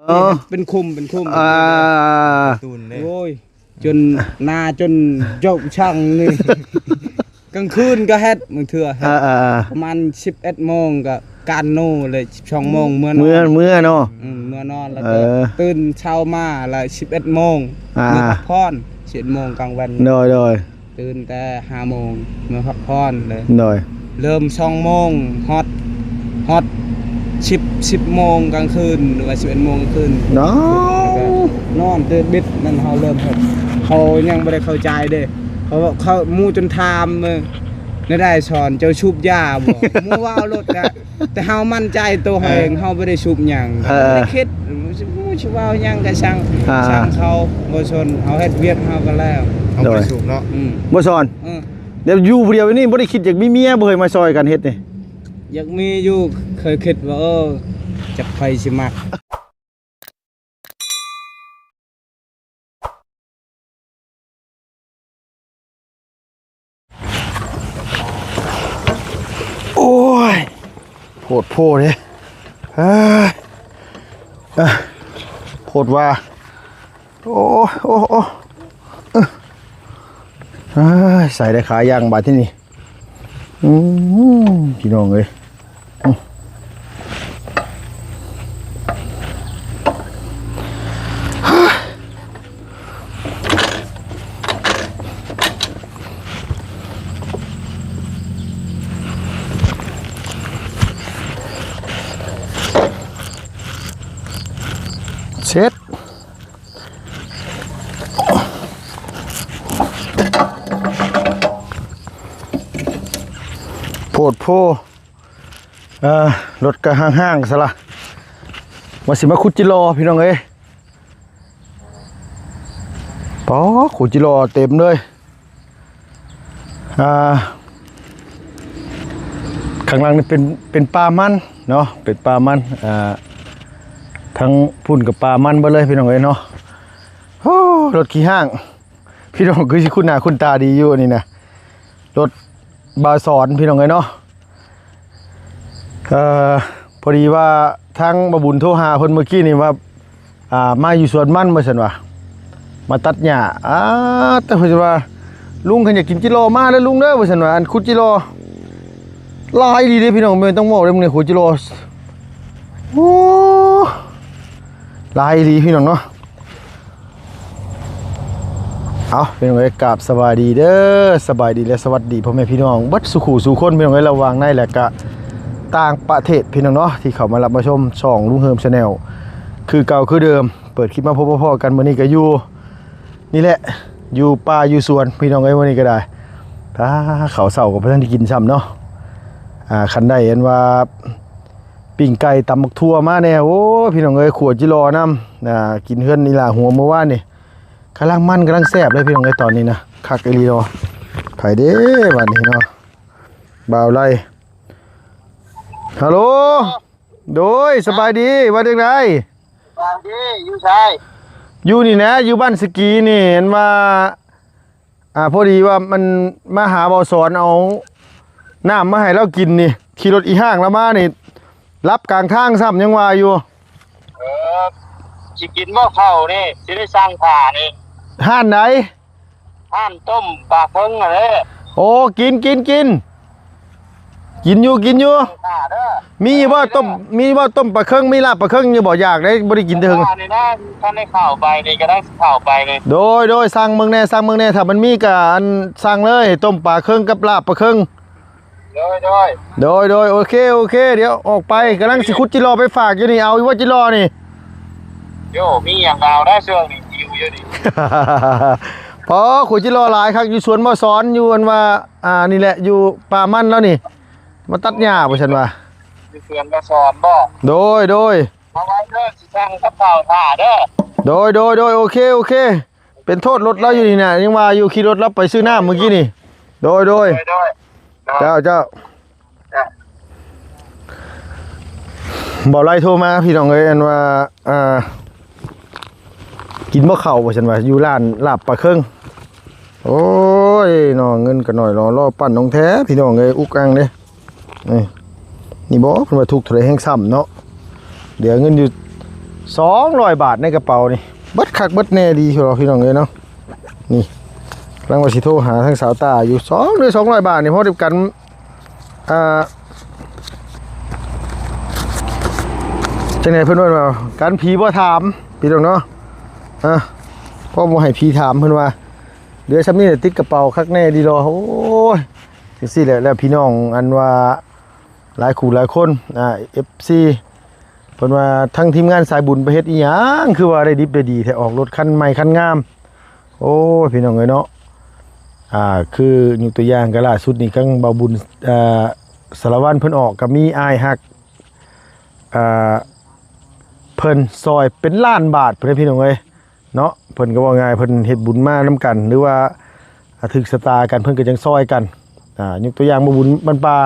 ເອີ ເປັນຂຸມ ເປັນຂຸມ ອ່າ ຕູນເດ້ ໂອ້ຍ ຈົນໜ້າ ຈົນເຈົ້າຊ່າງນີ້ ກາງຄືນກໍເຮັດ ບາງເທື່ອເຮັດ ອ່າໆໆ ປະມານສິບເອັດໂມງກໍການໂນເລີຍ ສິບສອງໂມງເມືອນອນ ເມືອ ເມືອເນາະ ອືມ ເມືອນອນ ແລ້ວກໍ ເອີ ຕື່ນເຊົ້າມາລະສິບເອັດໂມງ ອ່າ ເມືອພັກຜ່ອນ ສິບເອັດໂມງກາງວັນ ໂດຍໆ ຕື່ນແຕ່ຫ້າໂມງ ເມືອພັກຜ່ອນເລີຍ ໂດຍ ເລີ່ມສອງໂມງ ຮອດ ຮອດສິບ ສິບໂມງກາງຄືນ ຫຼືວ່າສິບເອັດໂມງກາງຄືນ ນອນ ແລ້ວກໍນອນຕື່ນບິດ ນັ້ນເຮົາເລີ່ມເຮັດ ເຮົາຍັງບໍ່ໄດ້ເຂົ້າໃຈເດ້ ເພາະວ່າເຂົາ ໝູ່ຈົນຖາມ ເອີ ແນວໃດສອນ ເຈົ້າສູບຢາບໍ່? ໝູ່ເວົ້າໂລດກະ ແຕ່ເຮົາໝັ້ນໃຈໂຕເຮົາເອງ ເອີ ເຮົາບໍ່ໄດ້ສູບຫຍັງ ເອີ ບໍ່ໄດ້ຄິດ ໝູ່ຊິເວົ້າຫຍັງກະຊ່າງ ອ່າ ຊ່າງເຂົາ ບໍ່ສົນ ເຮົາເຮັດວຽກເຮົາກໍແລ້ວ ເຮົາບໍ່ໄດ້ສູບເນາະ ອືມ ບໍ່ສອນ ເອີ ແລ້ວຢູ່ຜູ້ດຽວນີ້ບໍ່ໄດ້ຄິດຢາກມີເມຍບໍ່ ເຄີຍມາຊ່ອຍກັນເຮັດນີ້? ຢາກມີຢູ່ ເຄີຍຄິດວ່າ ເອີ ຈັກໃຜຊິມັກ. ໂອ້ຍ ໂພດໂພເດ້ ເອີຍ ເອີຍ ໂພດວ່າ ໂອ້ ໂອ້ ໂອ້ ເອີ ເອີຍ ໃສ່ໄດ້ຂາຍັງບາດທີນີ້ ອືມ ພີ່ນ້ອງເອີຍ ອືມ ເສັດ ໂພດໂພ ເອີ ລົດກະຫ້າງໆຊະລະ ວ່າຊິມາຂຸດຈິລໍ ພີ່ນ້ອງເອີຍ ປໍ ຂຸດຈິລໍເຕັມເລີຍ ອ່າ ຂ້າງຫຼັງນີ້ເປັນ ເປັນປ່າມັນເນາະ ເປັນປ່າມັນ ອ່າ ທາງພຸ້ນກໍປ່າມັນເບິດເລີຍ ພີ່ນ້ອງເອີຍເນາະ ໂອ້ ລົດຂີ້ຮ້າງ ພີ່ນ້ອງຄືຊິຄຸ້ນໜ້າຄຸ້ນຕາດີຢູ່ອັນນີ້ນະ ລົດບ່າວສອນ ພີ່ນ້ອງເອີຍເນາະ ເອີ ພໍດີວ່າທາງບ່າວບຸນໂທຫາເພິ່ນມື້ກີ້ນີ້ວ່າ ອ່າ ມາຢູ່ສວນມັນວ່າຊັ້ນວ່າ ມາຕັດຫຍ້າ ອ່າ ແຕ່ເພິ່ນວ່າ ລຸງຄັນຢາກກິນຈິລໍມາເດີລຸງເດີວ່າຊັ້ນວ່າ ອັນຂຸດຈິລໍຫຼາຍອີ່ຫຼີເດ້ພີ່ນ້ອງ ແມ່ນຕ້ອງເວົ້າເດ້ມື້ນີ້ ຂຸດຈິລໍ ໂອ້ ຫຼາຍອີ່ຫຼີພີ່ນ້ອງເນາະ ເອົາ ພີ່ນ້ອງເອີຍ ກາບສະບາຍດີເດີ ສະບາຍດີ ແລະ ສະຫວັດດີພໍ່ແມ່ພີ່ນ້ອງເບິດສູ່ຄູ່ສູ່ຄົນ ພີ່ນ້ອງເອີຍ ລະຫວ່າງໃນ ແລະ ກະຕ່າງປະເທດ ພີ່ນ້ອງເນາະ ທີ່ເຂົ້າມາຮັບມາຊົມຊ່ອງລຸງເຮີມ Channel ຄືເກົ່າຄືເດີມ ເປີດຄລິບມາພົບມາພໍ້ກັນ ມື້ນີ້ກະຢູ່ນີ້ແຫຼະ ຢູ່ປ່າຢູ່ສວນ ພີ່ນ້ອງເອີຍ ມື້ນີ້ກະໄດ້ ອ່າ ເຂົ້າເຊົ້າກະບໍ່ທັນໄດ້ກິນຊ້ຳເນາະ ອ່າ ຄັນໄດ້ອັນວ່າ ປີ້ງໄກ່ ຕຳບັກຖົ່ວມາແດ່ ໂອ້ຍ ພີ່ນ້ອງເອີຍ ຂົ້ວຈິລໍນຳ ອ່າ ກິນເຮືອນອີ່ຫຼ້າຫົວມື້ວານນີ້ ກຳລັງມັນ ກຳລັງແຊບເລີຍ ພີ່ນ້ອງເອີຍ ຕອນນີ້ນະ ຄັກອີ່ຫຼີເນາະ ໃຜເດ້ບາດນີ້ເນາະ ບ່າວໄລ ຮັລໂຫຼ ໂດຍ ສະບາຍດີ ວ່າຈັ່ງໃດ? ສະບາຍດີ ຢູ່ໃສ? ຢູ່ນີ້ແຫຼະ ຢູ່ບ້ານສະກີນີ້ ເຫັນວ່າ ອ່າ ພໍດີວ່າມັນມາຫາເບົາສອນ ເອົານ້ຳມາໃຫ້ລາວກິນນີ້ ຂີ່ລົດອີ່ຫ້າງລາວມານີ້ ຫຼັບກາງທາງຊ້ຳ ຍັງວ່າຢູ່ ເອີ ຊິກິນບໍ່ເຂົ້ານີ້ ຊິໄດ້ສັ່ງຖ້ານີ້ ຮ້ານໃດ? ຮ້ານຕົ້ມປາເຄິງຫັ້ນແຫຼະ ໂອ້ ກິນ ກິນ ກິນ ກິນຢູ່ ກິນຢູ່ ຖ້າເດີ ມີຢູ່ບໍ່ຕົ້ມ ມີບໍ່ຕົ້ມປາເຄິງ ມີລາບປາເຄິງຢູ່ບໍ່? ຢາກໄດ້ ບໍ່ໄດ້ກິນແຕ່ເຫິງ ນີ້ນະ ຄັນໄດ້ເຂົ້າໄປນີ້ ກະໄດ້ເຂົ້າໄປນີ້ ໂດຍ ໂດຍ ສັ່ງເບິ່ງແດ່ ສັ່ງເບິ່ງແດ່ ຖ້າມັນມີກະ ອັນ ສັ່ງເລີຍ ຕົ້ມປາເຄິງກັບລາບປາເຄິງ ໂດຍ ໂດຍ ໂດຍ ໂດຍ ໂອເຄ ໂອເຄ ດຽວອອກໄປ ກຳລັງຊິຂຸດຈິລໍໄປຝາກຢູ່ນີ້ ເອົາຢູ່ບໍ່ຈິລໍນີ້? ໂຍ ມີຫຍັງກະເອົາໄດ້ ຊ່ວງນີ້ຫິວຢູ່ນີ້ ພໍ ຂຸດຈິລໍຫຼາຍຄັກ ຢູ່ສວນບໍ່ສອນ ຢູ່ອັນວ່າ ອ່າ ນີ້ແຫຼະ ຢູ່ປ່າມັນລາວນີ້ ມາຕັດຫຍ້າວ່າຊັ້ນວ່າ ຢູ່ສວນບໍ່ສອນບໍ່? ໂດຍ ໂດຍ ເອົາໄວ້ເດີ ຊິສັ່ງກັບເຂົ້າຖ້າເດີ ໂດຍ ໂດຍ ໂດຍ ໂອເຄ ໂອເຄ ເປັນໂທດລົດລາວຢູ່ນີ້ນະ ຍັງວ່າຢູ່ ຂີ່ລົດລາວໄປຊື້ນ້ຳມື້ກີ້ນີ້ ໂດຍ ໂດຍ ໂດຍ ໂດຍ ເຈົ້າ ເຈົ້າ ເຈົ້າ ບໍ່ໄລ່ໂທມາ ພີ່ນ້ອງເອີຍ ອັນວ່າ ອ່າ ກິນບໍ່ເຂົ້າວ່າຊັ້ນວ່າ ຢູ່ຮ້ານລາບປາເຄິງ ໂອ້ຍ ເນາະ ເງິນກະໜ້ອຍ ລໍໆ ປັ້ນນ້ອງແທ້ ພີ່ນ້ອງເອີຍ ອຸກອັ່ງເດ້ ນີ້ ນີ້ບໍ່ ເພິ່ນວ່າທຸກເທົ່າໃດແຮ່ງຊ້ຳເນາະ ເຫຼືອເງິນຢູ່ ສອງຮ້ອຍບາດໃນກະເປົານີ້ ເບິດຄັກເບິດແນ່ດີຢູ່ດອກພີ່ນ້ອງເອີຍເນາະ. ນີ້ ກຳລັງວ່າຊິໂທຫາທາງສາວຕາຢູ່ ສອງ ຫຼື ສອງຮ້ອຍບາດນີ້ ພໍດີກັນ ອ່າ ຈັ່ງໃດເພິ່ນເອີ້ນວ່າ ກັນຜີບໍ່ຖາມ ພີ່ນ້ອງເນາະ. ອ່າ ພໍບໍ່ໃຫ້ຜີຖາມ ເພິ່ນວ່າ ເຫຼືອຊ່ຳນີ້ແຫຼະ ຕິດກະເປົາຄັກແນ່ດີດອກ. ໂອ້ຍ ຈັ່ງຊີ້ແຫຼະ ແລ້ວພີ່ນ້ອງ ອັນວ່າ ຫຼາຍຄູ່ຫຼາຍຄົນ ອ່າ ເອັຟຊີ ເພິ່ນວ່າ ທັງທີມງານສາຍບຸນໄປເຮັດອີ່ຫຍັງ ຄືວ່າໄດ້ດິບໄດ້ດີແທ້ ອອກລົດຄັນໃໝ່ຄັນງາມ. ໂອ້ຍ ພີ່ນ້ອງເອີຍເນາະ ອ່າ ຄືຍົກຕົວຢ່າງກໍລ່າສຸດນີ້ ທັງເບົາບຸນ ອ່າ ສາລະວັນເພິ່ນອອກ ກໍມີອ້າຍຮັກ ອ່າ ເພິ່ນຊ່ອຍເປັນລ້ານບາດພຸ້ນເດ້ ພີ່ນ້ອງເອີຍເນາະ. ເພິ່ນກໍເວົ້າງ່າຍ ເພິ່ນເຮັດບຸນມານຳກັນ ຫຼືວ່າ ອ່າ ຖືກຊະຕາກັນ ເພິ່ນກໍຈັ່ງຊ່ອຍກັນ. ອ່າ ຍົກຕົວຢ່າງ ເບົາບຸນບ້ານປ່າ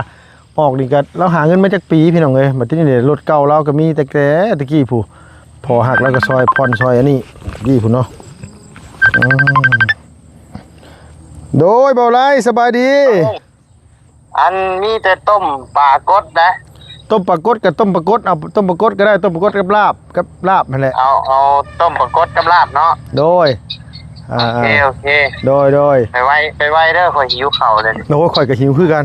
ອອກນີ້ກໍ ລາວຫາເງິນມາຈັກປີ ພີ່ນ້ອງເອີຍ. ບັດທີນີ້ເດ ລົດເກົ່າລາວກໍມີແຕ່ ແຕ່ຕະກີ້ພຸ້ນ ພໍ່ຮັກລາວກໍຊ່ອຍຜ່ອນຊ່ອຍອັນນີ້ຕະກີ້ພຸ້ນເນາະ. ອືມ ໂດຍ ເບົາໄລ ສະບາຍດີ. ອັນມີແຕ່ຕົ້ມປາກົດນະ. ຕົ້ມປາກົດກໍຕົ້ມປາກົດ ເອົາຕົ້ມປາກົດກໍໄດ້ ຕົ້ມປາກົດກັບລາບ ກັບລາບຫັ້ນແຫຼະ. ເອົາ ເອົາຕົ້ມປາກົດກັບລາບເນາະ. ໂດຍ ອ່າ ໂອເຄ ໂອເຄ ໂດຍ ໂດຍ ໄປໄວ ໄປໄວເດີ ຂ້ອຍຫິວເຂົ້າເລີຍ. ໂອ້ຍ ຂ້ອຍກໍຫິວຄືກັນ.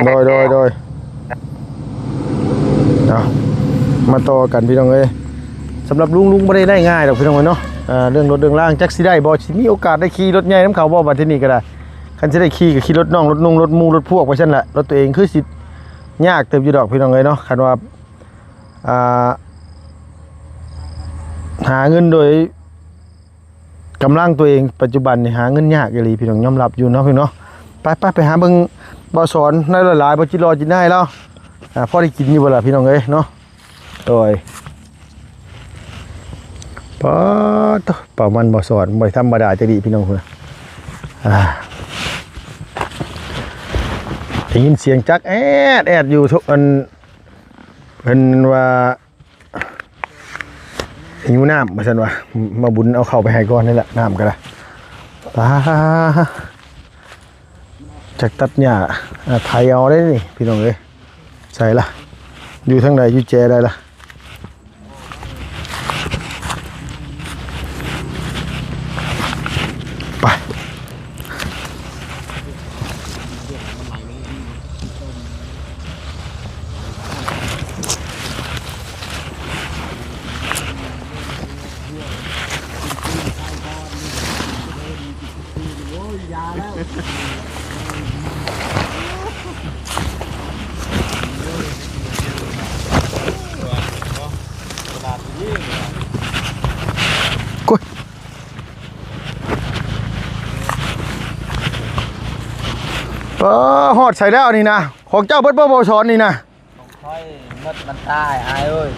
ໂດຍ ໂດຍ ໂດຍ ເອົາ ມາຕໍ່ກັນ ພີ່ນ້ອງເອີຍ. ສຳລັບລຸງ ລຸງບໍ່ໄດ້ໄດ້ງ່າຍດອກ ພີ່ນ້ອງເອີຍເນາະ. ອ່າ ເລື່ອງລົດເລື່ອງລາງ ຈັກຊິໄດ້ບໍ່ ຊິມີໂອກາດໄດ້ຂີ່ລົດໃຫຍ່ນຳເຂົາບໍ່ ບັດທີນີ້ກໍໄດ້. ຄັນຊິໄດ້ຂີ່ກໍຂີ່ລົດນ້ອງລົດນຸ່ງລົດໝູ່ລົດພວກໄປຊັ້ນແຫຼະ. ລົດຕົວເອງຄືຊິຍາກເຕີບຢູ່ດອກ ພີ່ນ້ອງເອີຍເນາະ. ຄັນວ່າ ອ່າ ຫາເງິນໂດຍກຳລັງຕົວເອງ ປັດຈຸບັນນີ້ຫາເງິນຍາກອີ່ຫຼີ ພີ່ນ້ອງ ຍອມຮັບຢູ່ເນາະ ພີ່ນ້ອງເນາະ. ໄປ ໄປ ໄປຫາເບິ່ງບ່າວສອນ ໄດ້ຫຼາຍໆ ບໍ່ຈິລໍຈິນໄດ້ລາວ. ອ່າ ພໍໄດ້ກິນຢູ່ບໍ່ລະ ພີ່ນ້ອງເອີຍເນາະ. ໂດຍ ປາດໂທ້ ປາມັນບໍ່ສອນ ບໍ່ທຳມະດາຈັກດີ້ ພີ່ນ້ອງເອີຍ. ອ່າ ໄດ້ຍິນສຽງຈັກແອດໆຢູ່ ອັນ ເພິ່ນວ່າຫິວນ້ຳວ່າຊັ້ນວ່າ ມາບຸນເອົາເຂົ້າໄປໃຫ້ກ່ອນນີ້ແຫຼະ ນ້ຳກໍໄດ້. ປາ ຈັກຕັດຫຍ້າ ອ່າ ໄຖເອົາໄດ້ນີ້ ພີ່ນ້ອງເອີຍ. ໃສລະ ຢູ່ທາງໃດ ຢູ່ແຈໃດລະ. ໄປ ໂອ້ຍ ເອີ ຮອດໃສແລ້ວນີ້ນະ? ຂອງເຈົ້າເບິດບໍ່ ບໍ່ສອນນີ້ນະ? ຂ້ອຍໝົດມັນຕາຍ ອ້າຍເອີຍ.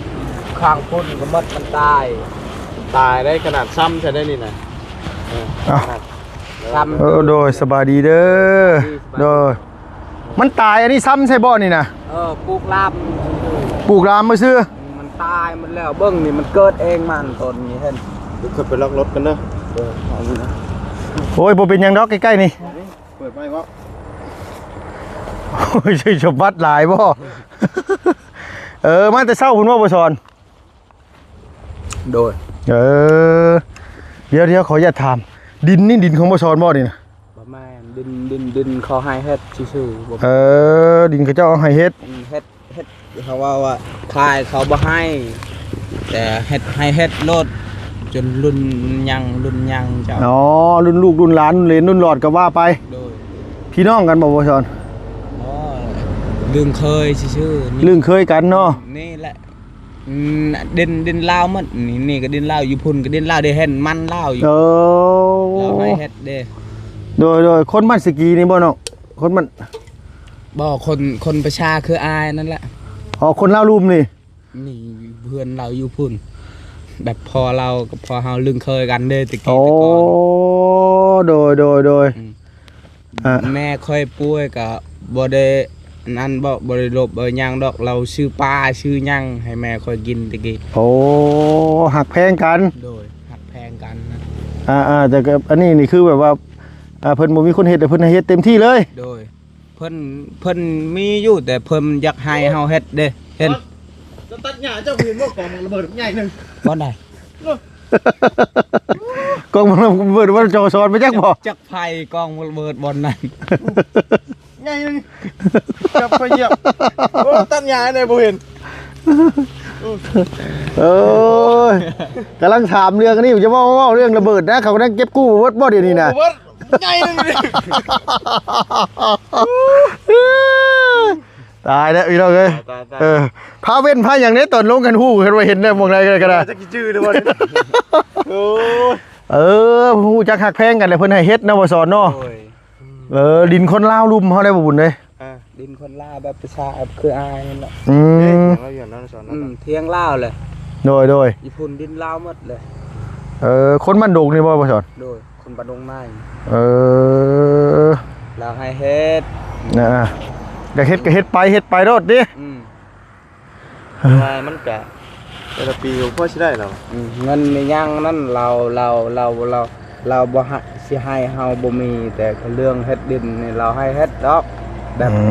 ຂ້າງພຸ້ນກໍໝົດມັນຕາຍ. ຕາຍໄດ້ຂະໜາດຊ້ຳໃສ່ໄດ້ນີ້ນະ. ເອີ ເອົ້າ ຂະໜາດຊ້ຳ. ເອີ ໂດຍ ສະບາຍດີເດີ. ສະບາຍດີ ໂດຍ. ມັນຕາຍ ອັນນີ້ຊ້ຳໃສ່ບໍ່ນີ້ນະ? ເອີ ປູກລາມ ປູກລາມຊື່. ມັນຕາຍໝົດແລ້ວ. ເບິ່ງນີ້ ມັນເກີດເອງ ມັນຕົ້ນນີ້ ເຫັນ. ເດີ ຂ້ອຍໄປລັອກລົດກັນເດີ. ເອີ ເອົານີ້ນະ. ໂອ້ຍ ບໍ່ເປັນຫຍັງດອກ ໃກ້ໆນີ້. ເປີດໄວ້ບໍ່? ໂອ້ຍ ສົມບັດຫຼາຍບໍ່? ເອີ ມາແຕ່ເຊົ້າພຸ້ນບໍ່ ບໍ່ສອນ? ໂດຍ. ເອີ ດຽວໆ ຂໍອະນຸຍາດຖາມ ດິນນີ້ດິນຂອງບໍ່ສອນບໍ່ນີ້ນະ? ບໍ່ແມ່ນ ດິນ ດິນ ດິນເຂົາໃຫ້ເຮັດຊື່ໆ. ບໍ່ ເອີ ດິນເຂົາເຈົ້າເອົາໃຫ້ເຮັດ. ອືມ ເຮັດ ເຮັດ ເຂົາເວົ້າວ່າຂາຍເຂົາບໍ່ໃຫ້ ແຕ່ເຮັດໃຫ້ເຮັດໂລດ ຈົນລຸ້ນຍັງລຸ້ນຍັງເຈົ້າ. ອໍ ລຸ້ນລູກລຸ້ນຫຼານລຸ້ນເຫຼນລຸ້ນຫຼອດກໍວ່າໄປ. ໂດຍ. ພີ່ນ້ອງກັນບໍ່ ບໍ່ສອນ? ອໍ ລຶ້ງເຄີຍຊື່ໆ ລຶ້ງເຄີຍກັນເນາະ. ນີ້ແຫຼະ ອືມ ດິນ ດິນລາວໝົດ ນີ້ ນີ້ກໍດິນລາວ ຢູ່ພຸ້ນກໍດິນລາວ ໄດ້ເຫັນມັນລາວຢູ່. ເອີ ລາວໃຫ້ເຮັດເດ້. ໂດຍໆ. ຄົນບ້ານສະກີນີ້ບໍ່ນ້ອງ? ຄົນບ້ານ ບໍ່ ຄົນ ຄົນປະຊາຄືອ້າຍນັ້ນແຫຼະ. ອໍ ຄົນລາວລຸ່ມນີ້? ນີ້ເພື່ອນລາວຢູ່ພຸ້ນ ແບບພໍ່ລາວກັບພໍ່ເຮົາລຶ້ງເຄີຍກັນເດ້ແຕ່ກີ້. ອໍ ແຕ່ກ່ອນ. ໂດຍໆໆ. ອືມ ອ່າ ແມ່ຂ້ອຍປ່ວຍກໍບໍ່ໄດ້ນັ້ນ ບໍ່ ບໍ່ໄດ້ລົບບໍ່ຫຍັງດອກ ລາວຊື້ປາຊື້ຫຍັງໃຫ້ແມ່ຂ້ອຍກິນແຕ່ກີ້. ໂອ້ ຮັກແພງກັນ. ໂດຍ ຮັກແພງກັນນະ. ອ່າໆ ແຕ່ກໍອັນນີ້ນີ້ຄືແບບວ່າ ອ່າ ເພິ່ນບໍ່ມີຄົນເຮັດ ແຕ່ເພິ່ນໃຫ້ເຮັດເຕັມທີ່ເລີຍ. ໂດຍ. ເພິ່ນ ເພິ່ນມີຢູ່ ແຕ່ເພິ່ນຢາກໃຫ້ເຮົາເຮັດເດ້ ເຫັນ. ຕັດຫຍ້າເຈົ້າເຫັນບໍ່ ກອງມັນລະເບີດໃຫຍ່ໜຶ່ງ ບ່ອນໃດ? ກອງມັນລະເບີດວ່າຈອສອນໄປຈັກບໍ່? ຈັກໃຜກອງມັນລະເບີດບ່ອນນັ້ນ ໃຫຍ່ໜຶ່ງ ຈັບໄປຢຽບ ໂອ້ ຕັດຫຍ້າແດ່ບໍ່ເຫັນ. ໂອ້ຍ ກຳລັງຖາມເລື່ອງອັນນີ້ ຈະເວົ້າ ເວົ້າເລື່ອງລະເບີດນະ ເຂົາກຳລັງເກັບກູ້ບໍ່ເບິດບໍ່ດຽວນີ້ນະ? ບໍ່ເບິດ ໃຫຍ່ໜຶ່ງ ຕາຍແລ້ວພີ່ນ້ອງເອີຍ ຕາຍ ຕາຍ ຕາຍ ເອີ ພາເວັ້ນພາຫຍັງເດ້ ຕອນລົງກັນຮູ້ກັນວ່າເຫັນແລ້ວໝ່ອງໃດກໍໄດ້ ຈັກຊິຈື່ຫຼືບໍ່ ໂອ້ຍ ເອີ ຮູ້ຈັກຮັກແພງກັນແລ້ວ ເພິ່ນໃຫ້ເຮັດເນາະ ບໍ່ສອນເນາະ ໂດຍ ເອີ ດິນຄົນລາວລຸ່ມເຮົາໄດ້ບໍ່ບຸນເດ້ ອ່າ ດິນຄົນລາວແບບປະຊາ ຄືອ້າຍນັ້ນແຫຼະ ອືມ ເອີ ຖຽງລາວຢູ່ນັ້ນສອນ ອືມ ຖຽງລາວແຫຼະ ໂດຍ ໂດຍ ຢູ່ພຸ້ນດິນລາວໝົດເລີຍ ເອີ ຄົນບ້ານດົງນີ້ບໍ່ ບໍ່ສອນ ໂດຍ ຄົນບ້ານດົງໃໝ່ ເອີ ລາວໃຫ້ເຮັດ ນະ ຢາກເຮັດກໍເຮັດໄປ ເຮັດໄປໂລດຕິ ອືມ ວ່າມັນກະແຕ່ລະປີກໍພໍຊິໄດ້ແລ້ວ ອືມ ເງິນນີ້ຍັງນັ້ນ ລາວ ລາວ ລາວ ລາວ ລາວບໍ່ໃຫ້ ຊິໃຫ້ເຮົາບໍ່ມີ ແຕ່ເລື່ອງເຮັດດິນນີ້ລາວໃຫ້ເຮັດດອກ ແບບ ອື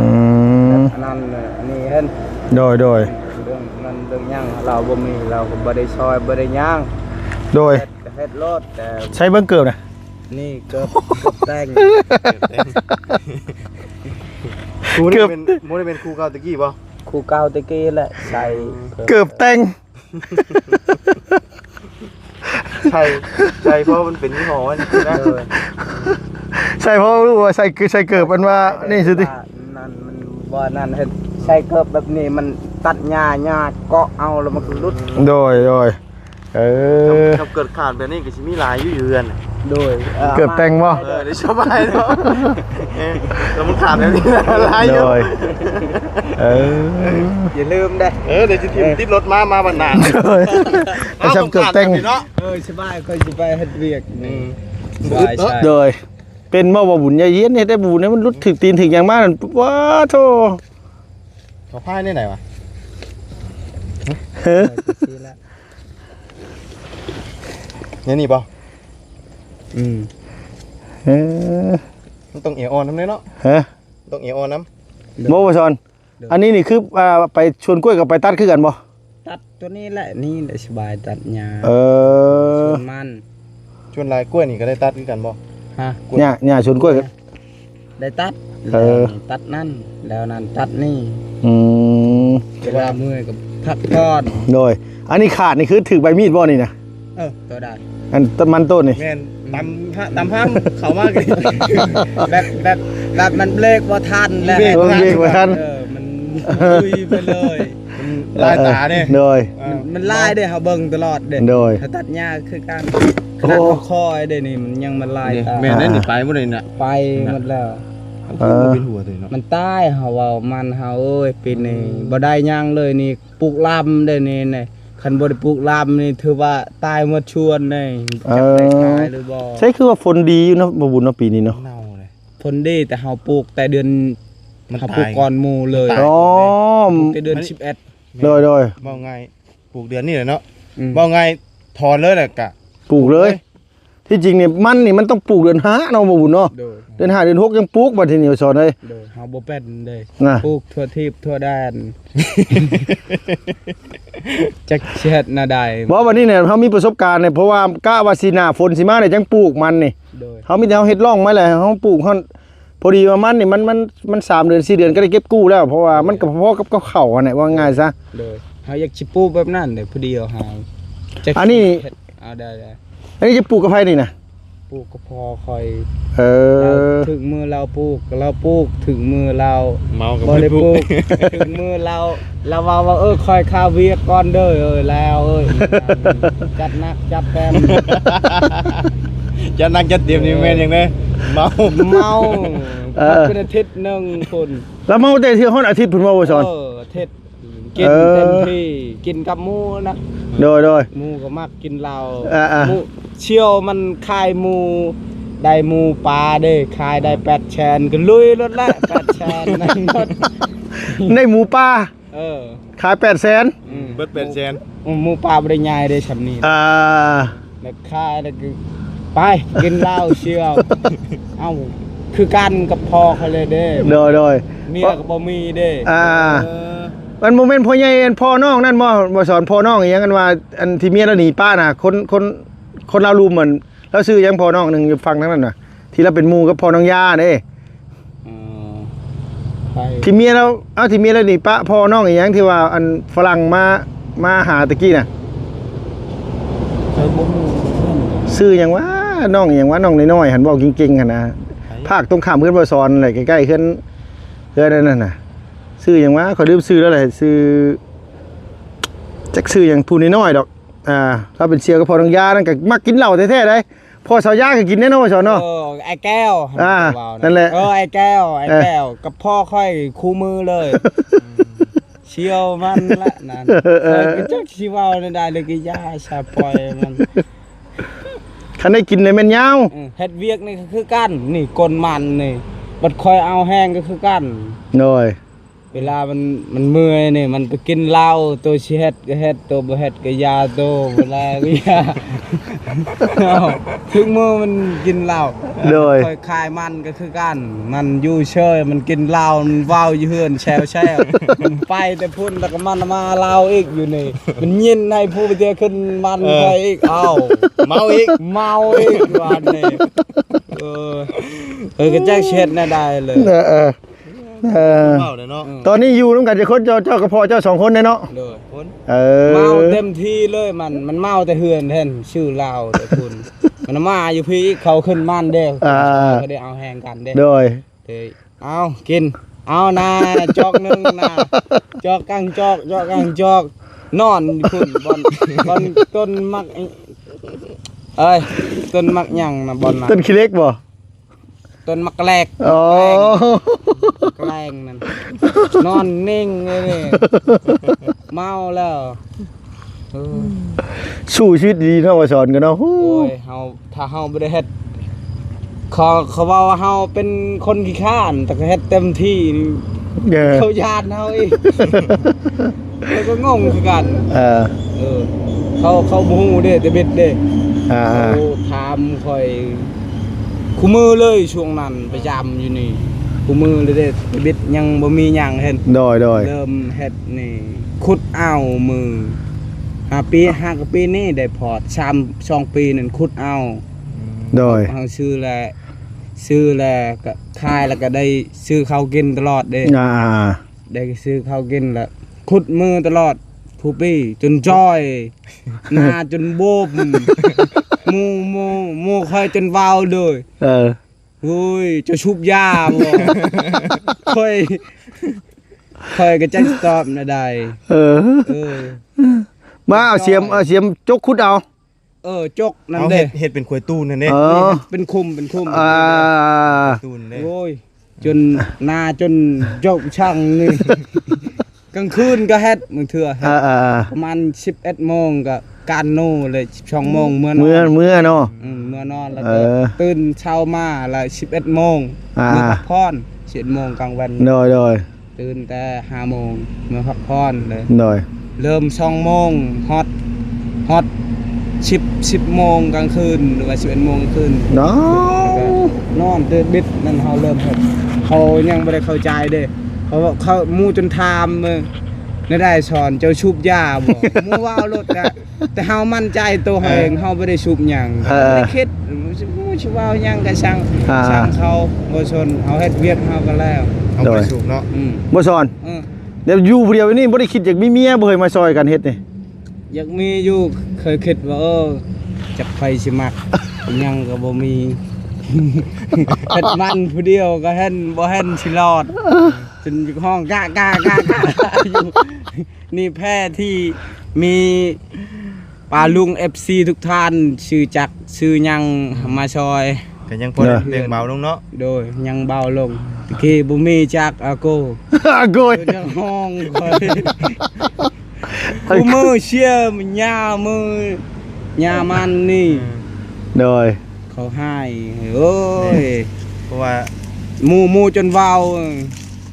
ມ ແບບອັນນັ້ນ ອັນນີ້ເຫັນ ໂດຍ ໂດຍ ເລື່ອງເງິນເລື່ອງຫຍັງລາວບໍ່ມີ ລາວກໍບໍ່ໄດ້ຊ່ອຍບໍ່ໄດ້ຫຍັງ ໂດຍ ເຮັດກໍເຮັດໂລດ ແຕ່ ໃຊ້ເບິ່ງເກີບນະ ນີ້ເກີບ ເກີບແຕ່ງ ຄູນີ້ເປັນ ບໍ່ໄດ້ເປັນຄູເກົ່າແຕ່ກີ້ບໍ່? ຄູເກົ່າແຕ່ກີ້ແຫຼະ ໃສ່ ເກີບແຕ່ງ ໃສ່ ໃສ່ເພາະມັນເປັນຍີ່ຫໍ້ມັນນະ ເອີ ໃສ່ເພາະວ່າໃສ່ ໃສ່ເກີບອັນວ່ານີ້ຊິຕິ ນັ້ນມັນບໍ່ນັ້ນ ເຮັດໃສ່ເກີບແບບນີ້ມັນຕັດຫຍ້າ ຫຍ້າເກາະເອົາແລ້ວມັນກໍຫຼຸດ ໂດຍ ໂດຍ ເອີ ຄັນ ຄັນເກີດຂາດແບບນີ້ກໍຊິມີຫຼາຍຢູ່ ຢູ່ເຮືອນ ໂດຍ ເອີ ເກີບແຕ່ງບໍ່? ເອີ ໄດ້ສະບາຍເນາະ ເອີ ແລ້ວມັນຂາດແບບນີ້ຫຼາຍຢູ່ ໂດຍ ເອີ ຢ່າລືມເດ້ ເອີ ດຽວຊິຖິ້ມຕິດລົດມາ ມາບັດໜ້າ ໂດຍ ເອົາ ໄປຊ້ຳເກີບແຕ່ງເນາະ ເອີ ສະບາຍ ຂ້ອຍຊິໄປເຮັດວຽກ ອືມ ສະບາຍ ໂດຍ ເປັນບໍ່ ບໍ່ບຸນ ຢ່າເຢັນ ເຮັດໃຫ້ບໍ່ບຸນໃຫ້ມັນຫຼຸດ ຖືກຕີນຖືກຫຍັງມານັ້ນ ປາໂທ ເຂົາພາຍແນວໃດວະ? ເອີ ແນວນີ້ບໍ່? ອືມ ເອີ ມັນຕ້ອງເອອ່ອນນຳເດ້ເນາະ ຮະ ຕ້ອງເອອ່ອນນຳ ໂດຍ ບໍ່ ບໍ່ສອນ ໂດຍ ອັນນີ້ນີ້ຄື ອ່າ ໄປສວນກ້ວຍກັບໄປຕັດຄືກັນບໍ່? ຕັດຕົວນີ້ແຫຼະ ນີ້ແຫຼະສະບາຍຕັດຫຍ້າ ເອີ ສວນມັນ ສ່ວນຫຼາຍກ້ວຍນີ້ກໍໄດ້ຕັດຄືກັນບໍ່? ຮະ ຫຍ້າ ຫຍ້າສວນກ້ວຍ ໄດ້ຕັດ ເອີ ແລ້ວນີ້ຕັດນັ້ນ ແລ້ວນັ້ນຕັດນີ້ ອືມ ເວລາເມື່ອຍກໍພັກຜ່ອນ ໂດຍ ອັນນີ້ຂາດນີ້ຄືຖືກໃບມີດບໍ່ນີ້ນະ? ເອີ ຕົວໃດ? ອັນມັນຕົ້ນນີ້ ແມ່ນ ຕຳ ຕຳຫ້າມເຂົ້າມາ ແບບ ແບບ ແບບມັນເບຣກບໍ່ທັນແຫຼະ ເບຣກບໍ່ທັນ ເອີ ມັນລຸຍໄປເລີຍ ມັນລາຍຕາເດ້ ໂດຍ ເອີ ມັນ ມັນລາຍເດ້ ເຮົາເບິ່ງຕະຫຼອດເດ້ ໂດຍ ຖ້າຕັດຫຍ້າຄືກັນ ໂອ້ ຂະໜາດເຮົາຄອຍເດ້ນີ້ ມັນຍັງມາລາຍຕາ ແມ່ນແລ້ວນີ້ ໄປໝົດເລີຍນະ ໄປໝົດແລ້ວ ເອີ ມັນຕາຍ ເຮົາເວົ້າມັນ ເຮົາເອີຍ ປີນີ້ ອືມ ບໍ່ໄດ້ຫຍັງເລີຍນີ້ ປູກລຳເດ້ນີ້ ນີ້ ຄັນບໍ່ໄດ້ປູກລຳນີ້ ຖືວ່າຕາຍໝົດຊວນເດ້ ເອີ ຈັກໄດ້ຂາຍຫຼືບໍ່ ໃຊ່ ຄືວ່າຝົນດີຢູ່ເນາະ ບໍ່ບຸນເນາະ ປີນີ້ເນາະ ເນົ່າເລີຍ ຝົນດີ ແຕ່ເຮົາປູກແຕ່ເດືອນ ມັນ ເຮົາປູກກ່ອນໝູ່ເລີຍ ມັນຕາຍ ອໍ ປູກແຕ່ເດືອນສິບເອັດ ໂດຍ ໂດຍ ເວົ້າງ່າຍ ປູກເດືອນນີ້ແຫຼະເນາະ ອືມ ເວົ້າງ່າຍ ຖອນເລີຍແຫຼະກະ ປູກເລີຍ ປູກເລີຍ ທີ່ຈິງນີ້ ມັນນີ້ມັນຕ້ອງປູກເດືອນຫ້າເນາະ ບໍ່ບຸນເນາະ ໂດຍ ເດືອນຫ້າເດືອນຫົກຍັງປູກ ບັດທີນີ້ ສອນເອີຍ ໂດຍ ເຮົາບໍ່ເປັນເດ້ ນະ ປູກທົ່ວທີບທົ່ວແດນ ຈັກຊິເຮັດແນວໃດ ບໍ່ ບັດນີ້ນີ້ເຮົາມີປະສົບການນີ້ ເພາະວ່າກະວ່າຊິໜ້າຝົນຊິມານີ້ຈັ່ງປູກມັນນີ້ ໂດຍ ເຮົາມີແຕ່ເຮົາເຮັດຮ່ອງມາແລ້ວ ເຮົາປູກ ເຮົາ ພໍດີວ່າມັນນີ້ ມັນ ມັນ ມັນສາມເດືອນສີ່ເດືອນກໍໄດ້ເກັບກູ້ແລ້ວ ເພາະວ່າມັນກໍພໍໆກັບເຂົາຫັ້ນແຫຼະ ວ່າງ່າຍຊະ ໂດຍ ເຮົາຢາກຊິປູກແບບນັ້ນເດ້ ພໍດີເຮົາ ອັນນີ້ ເອົາໄດ້ ອັນນີ້ຈະປູກກັບໃຜນີ້ນະ? ປູກກັບພໍ່ຂ້ອຍ ເອີ ລາວ ເຖິງມື້ລາວປູກ ລາວປູກ ເຖິງມື້ລາວ ເມົາກໍບໍ່ໄດ້ປູກ ເຖິງມື້ລາວ ລາວເວົ້າວ່າ ເອີ ຂ້ອຍຄາວຽກກ່ອນເດີ ເອີ ແລ້ວເອີຍ ຈັດໜັກຈັດເຕັມ ຈັດໜັກຈັດເຕັມນີ້ແມ່ນຫຍັງແດ່? ເມົາ ເມົາ ເອີ ເປັນອາທິດໜຶ່ງພຸ້ນ ລາວເມົາແຕ່ເທື່ອຮອດອາທິດພຸ້ນບໍ່ ບໍ່ສອນ? ເອີ ອາທິດ ກິນ ເອີ ເຕັມທີ່ ກິນກັບໝູ່ນະ ໂດຍ ໂດຍ ໝູ່ກໍມັກກິນເຫຼົ້າ ເອີ ເອີ ໝູ່ ຊ່ຽວມັນຂາຍໝູ່ ໄດ້ໝູ່ປາເດ້ ຂາຍໄດ້ແປດແສນ ກໍລຸຍໂລດແຫຼະ ແປດແສນນັ້ນໂລດ ໄດ້ໝູ່ປ່າ ເອີ ຂາຍແປດແສນ ອືມ ເບິດແປດແສນ ໝູ່ປ່າບໍ່ໄດ້ໃຫຍ່ເດ້ຊ່ຳນີ້ ອ່າ ແລ້ວຂາຍແລ້ວກໍໄປກິນເຫຼົ້າຊ່ຽວ ເອົ້າ ຄືກັນກັບພໍ່ຂ້ອຍເລີຍເດ້ ໂດຍ ໂດຍ ເມຍກໍບໍ່ມີເດ້ ອ່າ ເອີ ມັນບໍ່ແມ່ນພໍ່ໃຫຍ່ອັນພໍ່ນ້ອງນັ້ນບໍ່? ບໍ່ສອນພໍ່ນ້ອງອີ່ຫຍັງ ອັນວ່າ ອັນທີ່ເມຍລາວໜີປ້ານະ ຄົນ ຄົນ ຄົນລາວລຸ່ມ ມັນ ລາວຊື່ຫຍັງ? ພໍ່ນ້ອງໜຶ່ງຢູ່ຝັ່ງທາງນັ້ນນະ ທີ່ລາວເປັນໝູ່ກັບພໍ່ນ້ອງຢາເດ້. ເອີ ໃຜ? ທີ່ເມຍລາວ ເອົ້າ ທີ່ເມຍລາວໜີປ້າພໍ່ນ້ອງອີ່ຫຍັງ ທີ່ວ່າອັນຝຣັ່ງມາ ມາຫາຕະກີ້ນະ. ໃຜບໍ່ຮູ້ເພິ່ນ? ຊື່ຫຍັງວະ? ນ້ອງຫຍັງວະ? ນ້ອງນ້ອຍໆຫັ້ນ ເວົ້າເກັ່ງໆຫັ້ນນະ. ໃຜ? ພາກຕົງຂ້າມເຮືອນບໍ່ສອນແຫຼະ ໃກ້ໆເຮືອນ ເຮືອນອັນນັ້ນນະ. ຊື່ຫຍັງວະ? ຂ້ອຍລືມຊື່ແລ້ວແຫຼະ ຊື່ ຈັກຊື່ຫຍັງ ຜູ້ນ້ອຍໆດອກ. ອ່າ ລາວເປັນສ່ຽວກັບພໍ່ນ້ອງຢານັ້ນ ກໍມັກກິນເຫຼົ້າແທ້ໆໃດ໋. ພໍ່ສາວຢາກໍກິນແນ່ເນາະ ສອນເນາະ. ເອີ ອ້າຍແກ້ວ ອ່າ ເວົ້າ ນັ້ນແຫຼະ ເອີ ອ້າຍແກ້ວ ອ້າຍແກ້ວ ເອີ ກັບພໍ່ຂ້ອຍຄູ່ມື້ເລີຍ. ອືມ ສ່ຽວມັນລະນັ້ນ ຂ້ອຍກໍຈັກຊິເວົ້າແນວໃດເລີຍ ກໍຢ່າຊະ ປ່ອຍມັນ. ຄັນໄດ້ກິນນີ້ແມ່ນຍາວ. ເອີ ເຮັດວຽກນີ້ກໍຄືກັນ ນີ້ກົ້ນມັນນີ້ ບັດຂ້ອຍເອົາແຮງກໍຄືກັນ. ໂດຍ. ເວລາມັນ ມັນເມື່ອຍນີ້ ມັນໄປກິນເຫຼົ້າ ໂຕຊິເຮັດກໍເຮັດ ໂຕບໍ່ເຮັດກໍຢ່າ ໂຕບໍ່ແລກໍຢ່າ. ເອົາ ທຸກມື້ມັນກິນເຫຼົ້າ. ໂດຍ. ຂ້ອຍຂາຍມັນກໍຄືກັນ ມັນຢູ່ເຊີຍ ມັນກິນເຫຼົ້າ ມັນເວົ້າຢູ່ເຮືອນແຊວໆ. ມັນໄປແຕ່ພຸ້ນ ແລ້ວກໍມັນມາເລົ່າອີກຢູ່ນີ້ ມັນຍິນໃຫ້ຜູ້ໄປເທື່ອຂຶ້ນມັນ ເອີ ຂ້ອຍອີກ. ເອົ້າ ເມົາອີກ ເມົາອີກບາດນີ້. ເອີ ເອີ ກໍຈັກຊິເຮັດແນວໃດເລີຍ. ເອີ ເອີ. ເອີ ເວົ້າແລ້ວເນາະ. ອືມ ຕອນນີ້ຢູ່ນຳກັນຈັກຄົນ? ເຈົ້າ ເຈົ້າກັບພໍ່ເຈົ້າສອງຄົນເດ້ເນາະ? ໂດຍ. ເອີ ເມົາເຕັມທີ່ເລີຍ ມັນ ມັນເມົາແຕ່ເຮືອນແທ້ນ ຊື່ລາວແຕ່ພຸ້ນ. ມັນມາຢູ່ພີ້ ເຂົາຂຶ້ນມານເດ້ ອ່າ ເຂົາໄດ້ເອົາແຮງກັນເດ້. ໂດຍ. ເອີ ເອົາກິນ ເອົານາ ຈອກໜຶ່ງນາ ຈອກກາງຈອກ ຈອກກາງຈອກ ນອນຢູ່ພຸ້ນ ບ່ອນ ບ່ອນຕົ້ນໝາກ ເອີຍ ຕົ້ນໝາກຫຍັງນະ ບ່ອນນະ ຕົ້ນຂີ້ເຫຼັກບໍ່? ຕົ້ນໝາກແກລກ. ອໍ ແກລງນັ້ນ ນອນນິ່ງເລີຍນີ້ ເມົາແລ້ວ. ເອີ ສູ້ຊີວິດດີເນາະ ວ່າສອນກັນເນາະ. ໂອ້ຍ ເຮົາ ຖ້າເຮົາບໍ່ໄດ້ເຮັດ ເຂົາ ເຂົາເວົ້າວ່າເຮົາເປັນຄົນຂີ້ຄ້ານ ແຕ່ກໍເຮັດເຕັມທີ່ ເອີ ເຂົາຢ້ານເຮົາອີກ. ຂ້ອຍກໍງົງຄືກັນ. ເອີ ເອີ ເຂົາ ເຂົາບໍ່ຮູ້ເດ້ ແຕ່ບິດເດ້. ອ່າ ເຂົາຖາມຂ້ອຍຄູ່ມື້ເລີຍ ຊ່ວງນັ້ນປະຈຳຢູ່ນີ້ ຄູ່ມື້ເລີຍເດ້. ແຕ່ບິດຍັງບໍ່ມີຫຍັງເຮັດ. ໂດຍ ໂດຍ. ເລີ່ມເຮັດນີ້ ຂຸດເອົາມື ຫ້າປີ ຫ້າປີນີ້ໄດ້ພອດ ສາມ ສອງປີນັ້ນຂຸດເອົາ. ໂດຍ. ເຮົາຊື້ແລ້ວ ຊື້ແລ້ວກໍຂາຍ ແລ້ວກໍໄດ້ຊື້ເຂົ້າກິນຕະຫຼອດເດ້. ອ່າ ໄດ້ຊື້ເຂົ້າກິນລະ ຂຸດມືຕະຫຼອດ ຜູ້ປີຈົນຈ່ອຍ ໜ້າຈົນບວມ ໝູ່ ໝູ່ ໝູ່ຂ້ອຍຈົນເວົ້າເລີຍ. ເອີ ໂອ້ຍ ເຈົ້າສູບຢາບໍ່? ຂ້ອຍ ຂ້ອຍກໍຈັກຊິຕອບແນວໃດ. ເອີ ເອີ ມາເອົາສຽມ ເອົາສຽມຈົກຂຸດເອົາ. ເອີ ຈົກນັ້ນເດ້ ເຮັດ ເຮັດເປັນຂວຍຕູນຫັ້ນເດ້. ເອີ ເປັນຂຸມ ເປັນຂຸມ. ອ່າ ຕູນເດ້. ໂອ້ຍ ຈົນໜ້າ ຈົນຈົກຊ່ອງນີ້ ກາງຄືນກໍເຮັດ ບາງເທື່ອເຮັດ. ອ່າໆໆ ປະມານສິບເອັດໂມງກໍການໂນເລີຍ ສິບສອງໂມງເມືອນອນ. ເມືອ ເມືອເນາະ. ອືມ ເມືອນອນ ແລ້ວກໍ ເອີ ຕື່ນເຊົ້າມາລະສິບເອັດໂມງ. ອ່າ ເມືອພັກຜ່ອນ ສິບເອັດໂມງກາງວັນ. ໂດຍໆ. ຕື່ນແຕ່ຫ້າໂມງ ເມືອພັກຜ່ອນເລີຍ. ໂດຍ. ເລີ່ມສອງໂມງ ຮອດ ຮອດສິບ ສິບໂມງກາງຄືນ ຫຼືວ່າສິບເອັດໂມງກາງຄືນ. ນອນຕື່ນບິດນັ້ນ ເຮົາເລີ່ມເຮັດ ເຂົາຍັງບໍ່ໄດ້ເຂົ້າໃຈເດ້. ເຂົາ ເຂົາ ໝູ່ຈົນຖາມ ເອີ ແນວໃດສອນ ເຈົ້າສູບຢາບໍ່? ໝູ່ເວົ້າໂລດກະ ແຕ່ເຮົາໝັ້ນໃຈໂຕເຮົາເອງ ເອີ ເຮົາບໍ່ໄດ້ສູບຫຍັງ. ເອີ ບໍ່ໄດ້ຄິດ ຊິເວົ້າຫຍັງກໍຊ່າງ ອ່າ ຊ່າງເຂົາ ບໍ່ສົນ ເຮົາເຮັດວຽກເຮົາກໍແລ້ວ. ເຮົາບໍ່ໄດ້ສູບເນາະ. ອືມ ບໍ່ສອນ. ເອີ ແລ້ວຢູ່ຜູ້ດຽວນີ້ບໍ່ໄດ້ຄິດຢາກມີເມຍບໍ່? ເຄີຍມາຊ່ອຍກັນເຮັດນີ້ ຢາກມີຢູ່ ເຄີຍຄິດວ່າ ເອີ ຈັກໃຜຊິມັກ ຫຍັງກໍບໍ່ມີ ເຮັດມັນຜູ້ດຽວກໍເຫັນ ບໍ່ເຫັນຊິລອດ ຈົນຮ້ອງກະ ກະ ກະ ກະ ຢູ່. ນີ້ແພ້ທີ່ມີປ້າລຸງ ເອັຟຊີ ທຸກທ່ານ ຊື່ຈັກຊື່ຫຍັງ ມາຊ່ອຍ ກໍຍັງພໍໄດ້ແບ່ງເບົາລົງເນາະ. ໂດຍ ຍັງເບົາລົງ. ຕະກີ້ບໍ່ມີຈັກອາໂກ ອາໂກ ຈະຮ້ອງຂ້ອຍ ຜູ້ມືເຊຍ ຍາມື ຍາມັນນີ້. ໂດຍ. ເຂົາຮ້າຍ ໂອ້ຍ ເພາະວ່າໝູ່ ໝູ່ຈົນເວົ້າ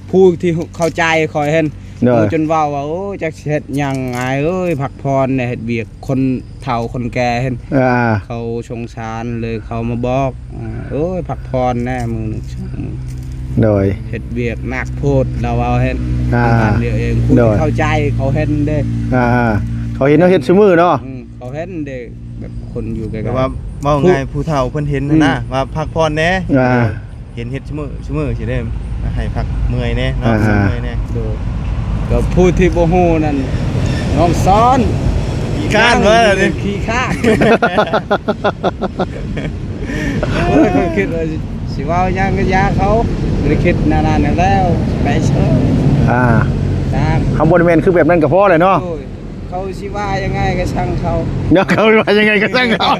ຜູ້ທີ່ເຂົ້າໃຈຂ້ອຍຫັ້ນ ໂດຍ ໝູ່ຈົນເວົ້າວ່າ ໂອ້ຍ ຈັກຊິເຮັດຫຍັງ ອ້າຍເອີຍ ພັກຜ່ອນແດ່ ເຮັດວຽກ ຄົນເຖົ້າຄົນແກ່ຫັ້ນ ອ່າ ເຂົາສົງສານເລີຍ ເຂົາມາບອກ ໂອ້ຍ ພັກຜ່ອນແດ່ ມື້ໜຶ່ງສອງມື້. ໂດຍ ເຮັດວຽກໜັກໂພດ ລາວເວົ້າເຫັນ ອ່າ ທາງການວຽກເອງ ຜູ້ ໂດຍ ທີ່ເຂົ້າໃຈເຂົາເຫັນເດ້ ອ່າ ເຂົາເຫັນເຮົາເຮັດຊຸມື້ເນາະ ອືມ ເຂົາເຫັນເດ້ ແບບຄົນຢູ່ໃກ້ໆ ແຕ່ວ່າເວົ້າງ່າຍ ຜູ້ ຜູ້ເຖົ້າເພິ່ນເຫັນ ອືມ ຫັ້ນນະ ວ່າພັກຜ່ອນແດ່ ອ່າ ເຫັນເຮັດຊຸມື້ ຊຸມື້ຊິໄດ້ໃຫ້ພັກເມື່ອຍແດ່ເນາະ ອ່າ ເມື່ອຍແດ່ ໂດຍ ກໍຜູ້ທີ່ບໍ່ຮູ້ນັ້ນ ນ້ອງສອນ ຂີ້ຄ້ານວ່າ ຂີ້ຄ້ານ ໂອ້ຍ ຂ້ອຍຄິດວ່າຊິເວົ້າຫຍັງກໍຢ່າເຂົາ ບໍ່ໄດ້ຄິດແນວນັ້ນແລ້ວ ໄປເຊີຍ ອ່າ ຕາມ ຄຳບໍ່ໄດ້ແມ່ນຄືແບບນັ້ນກໍພໍແຫຼະເນາະ ໂດຍ ເຂົາຊິວ່າຍັງໄງກໍຊ່າງເຂົາ ເນາະ ເຂົາວ່າຍັງໄງກໍຊ່າງເຂົາ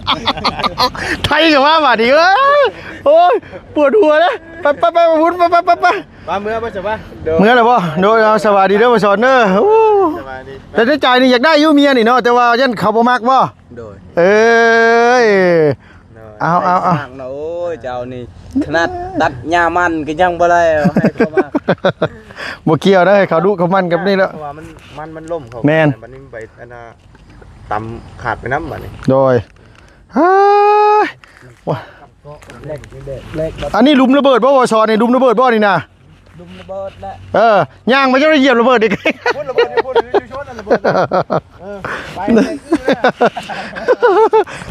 ໄທກໍວ່າບາດນີ້ ເອີຍ ໂອ້ຍ ປວດຫົວເດ້ ໄປໆໆ ບຸນ ໄປໆໆ ມາເມືອບໍ່ສະບາຍ ເມືອແລ້ວບໍ່? ໂດຍ ເອົາ ສະບາຍດີເດີ ບໍ່ສອນເດີ ໂອ້ ສະບາຍດີ ແຕ່ໃນໃຈນີ້ຢາກໄດ້ຢູ່ເມຍນີ້ເນາະ ແຕ່ວ່າຢ້ານເຂົາບໍ່ມັກບໍ່? ໂດຍ ເອີຍ ໂດຍ ເອົາໆໆ ມັກເນາະ ໂອ້ຍ ເຈົ້ານີ້ ຂະໜາດຕັດຫຍ້າມັນກໍຍັງບໍ່ໄດ້ ເອົາໃຫ້ເຂົາມາ ບໍ່ກ່ຽວເດີ ເຂົາດຸເຂົາໝັ່ນກັບນີ້ແລ້ວ ເພາະວ່າມັນ ມັນ ມັນລົ້ມເຂົາ ແມ່ນ ບັດນີ້ໃບອັນນ່າ ຕຳຂາດໄປນຳບັດນີ້ ໂດຍ ເຮີ້ຍ ອັນນີ້ຫຼຸມລະເບີດບໍ່ ບໍ່ສອນນີ້ ຫຼຸມລະເບີດບໍ່ນີ້ນະ? ຫຼຸມລະເບີດແຫຼະ ເອີ ຍ່າງມາຈະໄດ້ຢຽບລະເບີດອີກ ພຸ້ນລະເບີດຢູ່ພຸ້ນ ຢູ່ຊົນລະເບີດ ເອີ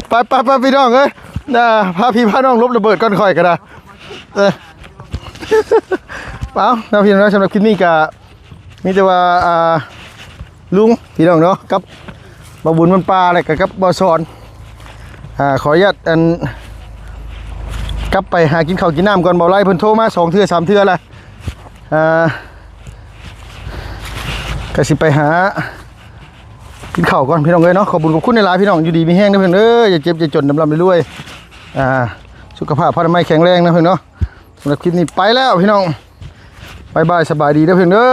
ໄປ ໄປ ໄປ ໄປ ພີ່ນ້ອງເອີຍ ອ່າ ພາພີ່ພານ້ອງຫຼົບລະເບີດກ່ອນ ຂ້ອຍກໍໄດ້ ເອີ ເອົາເນາະ ພີ່ນ້ອງເນາະ ສຳລັບຄລິບນີ້ກໍ ມີແຕ່ວ່າ ອ່າ ລຸງພີ່ນ້ອງເນາະ ກັບບ່າວບຸນມັນປ່າ ແລ້ວກໍກັບບ່າວສອນ ອ່າ ຂໍອະນຸຍາດ ອັນ ກັບໄປຫາກິນເຂົ້າກິນນ້ຳກ່ອນ ບ່າວໄລເພິ່ນໂທມາສອງເທື່ອສາມເທື່ອແລ້ວ ອ່າ ກໍຊິໄປຫາກິນເຂົ້າກ່ອນພີ່ນ້ອງເອີຍເນາະ ຂອບບຸນຂອບຄຸນຫຼາຍໆ ພີ່ນ້ອງ ຢູ່ດີມີແຮງເດີເພິ່ນເອີຍ ຢ່າເຈັບຢ່າຈົນ ລ່ຳໆລວຍໆ ອ່າ ສຸຂະພາບພະນາໄມແຂງແຮງເນາະເພິ່ນເນາະ ສຳລັບຄລິບນີ້ໄປແລ້ວພີ່ນ້ອງ ບາຍບາຍ ສະບາຍດີເດີເພິ່ນເດີ.